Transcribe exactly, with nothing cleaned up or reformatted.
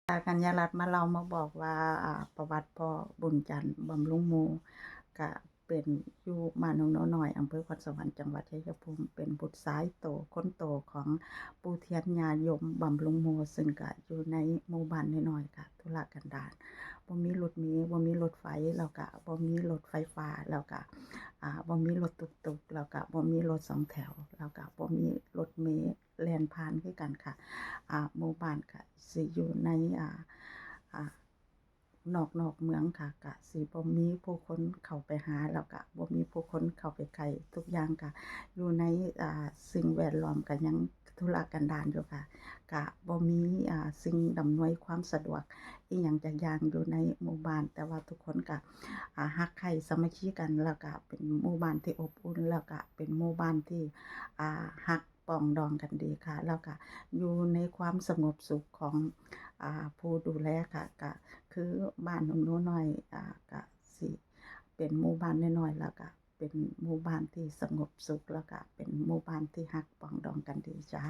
กัญญารัตน์มาเล่ามาบอกว่า อ่า ประวัติพ่อบุญจันทร์บำรุงหมู่ ก็เป็นอยู่บ้านหนองโนน้อย อำเภอคอนสวรรค์ จังหวัดชัยภูมิ เป็นบุตรชายโต คนโตของปู่เทียนย่ายมบำรุงหมู่ ซึ่งก็อยู่ในหมู่บ้านน้อยๆ ค่ะ ทุรกันดาร บ่มีรถเมล์ บ่มีรถไฟ แล้วก็บ่มีรถไฟฟ้า แล้วก็ อ่า บ่มีรถตุ๊กๆ แล้วก็บ่มีรถสองแถว แล้วก็บ่มีรถเมล์แล่นผ่านคือกันค่ะ อ่า หมู่บ้านก็สิอยู่ใน อ่า อ่า นอก นอกเมืองค่ะ ก็สิบ่มีผู้คนเข้าไปหา แล้วก็บ่มีผู้คนเข้าไปใกล้ ทุกอย่างก็อยู่ใน อ่า สิ่งแวดล้อมก็ยังทุรกันดารอยู่ค่ะ ก็บ่มี อ่า สิ่งอำนวยความสะดวกอิหยังจักอย่างอยู่ในหมู่บ้าน แต่ว่าทุกคนก็ อ่า ฮักใคร่สามัคคีกัน แล้วก็เป็นหมู่บ้านที่อบอุ่น แล้วก็เป็นหมู่บ้านที่ อ่า ฮักปรองดองกันดีค่ะ แล้วก็อยู่ในความสงบสุขของ อ่า ผู้ดูแลค่ะ ก็คือบ้านหนองโนน้อย อ่า ก็สิเป็นหมู่บ้านน้อยๆ แล้วก็เป็นหมู่บ้านที่สงบสุข แล้วก็เป็นหมู่บ้านที่ฮักปรองดองกันดีจ้า